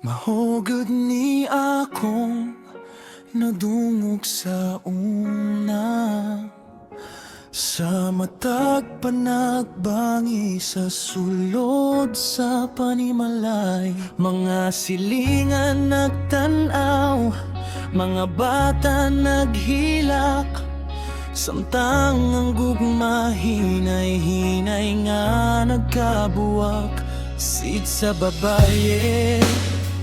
Mao gud ni akong nadungog sa una, sa matag panagbangi sa sulod sa panimalay. Mga silingan nagtanaw, mga bata naghilak, samtang ang gugma hinay-hinay nga nagkabuwak. Sit sa babaye,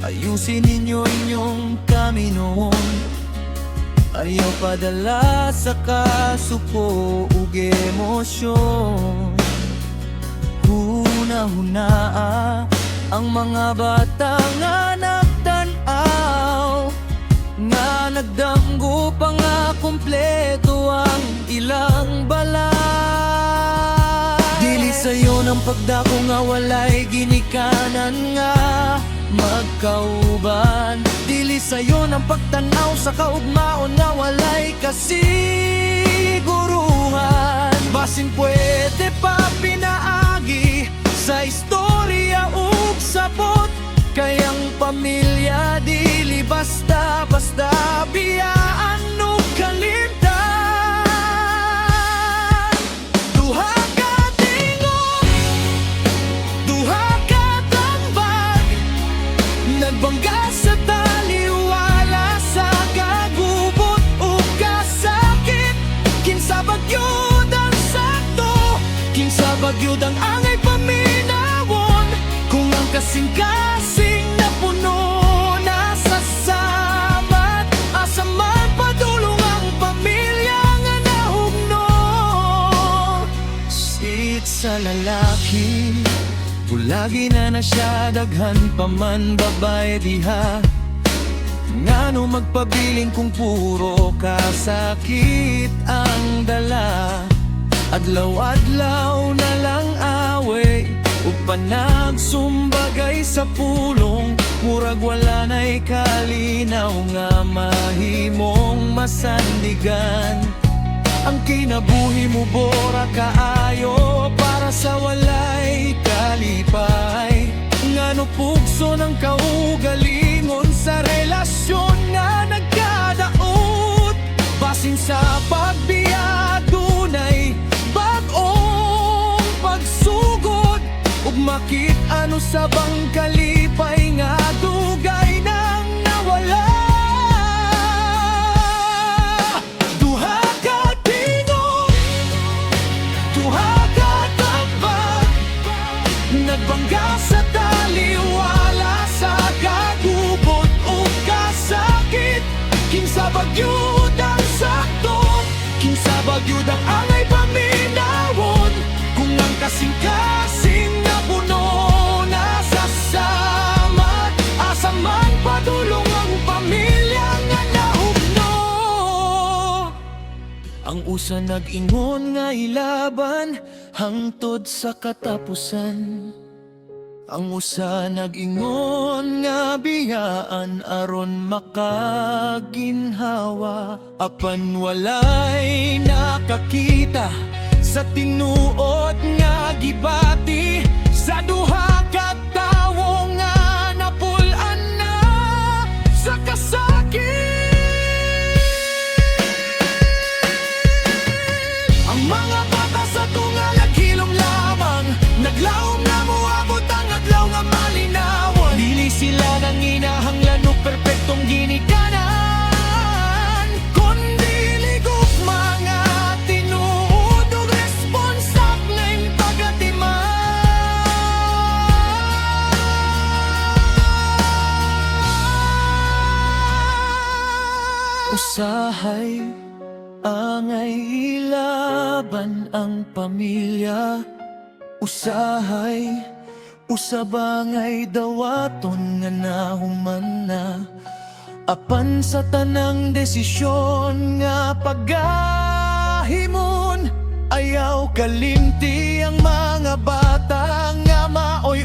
ayusin ninyo inyong kamino. Ayaw padala sa kasuko ug emosyon. Huna-hunaa ang mga bata nga nagtan-aw, nga nagdamgo pa nga kompleto ang ilang balay. Dili sayon ang pagdako nga walay ginikanan nga magkauban. Dili sayon ang pagtanaw sa kaugmaon nga walay kasiguruhan. Basin pwede pa pinaagi sa istorya ug sabot, kay ang pamilya dili basta basta biyaan o kalimtan. Duha ka tingog, duha ka tambag, nagbangga sa taliwala sa kagubot ug kasakit. Kinsa ba gyud ang sakto? Kinsa ba gyud ang angay paminawon? Kung ang kasing-kasing napuno na sa samat, asa man padulong ang pamilya nga nahugno? Sit sa lalaki, bulagi na na siya, daghan pa man babae diha. Ngano magpabilin kung puro kasakit ang dala? Adlaw-adlaw na lang away ug panagsumbagay sa pulong. Murag wala na'y kalinaw nga mahimong masandigan. Ang kinabuhi mo bora kaayo para sa walay kalipay. Ngano pugso ng kaugalingon sa relasyon nga nagkadaot? Basin sa pagbiya dunay bag-ong pagsugod ug makit-an usab ang kalipay nga dugay nang nawala. Duha ka tingog, duha ka tambag, nagbangga sa taliwala sa kagubot ug kasakit. Kinsa ba gyud ang sakto? Kinsa ba gyud ang angay paminawon? Kung ang kasing-kasing nga puno na sa samat, asa man padulong ang pamilya nga nahugno? Ang usa nag-ingon nga ilaban hangtod sa katapusan. Ang usa nag-ingon nga biyaan aron makaginhawa. Apan walay nakakita sa tinuod nga gibati sa duha ka tawo nga napul-an na sa kasakit. Ang mga bata sa tunga naghilom lamang, naglaom na moabot ang adlaw nga malinawon. Dili sila nanginahanglan og perpektong ginikanan, kundi liguk mga tinuod ug responsableng pagatiman. Usahay angay ilaban ang pamilya. Usahay usab angay dawaton nga nahuman na. Apan sa tanang desisyon nga pagahimon, ayaw kalimti ang mga bata nga maoy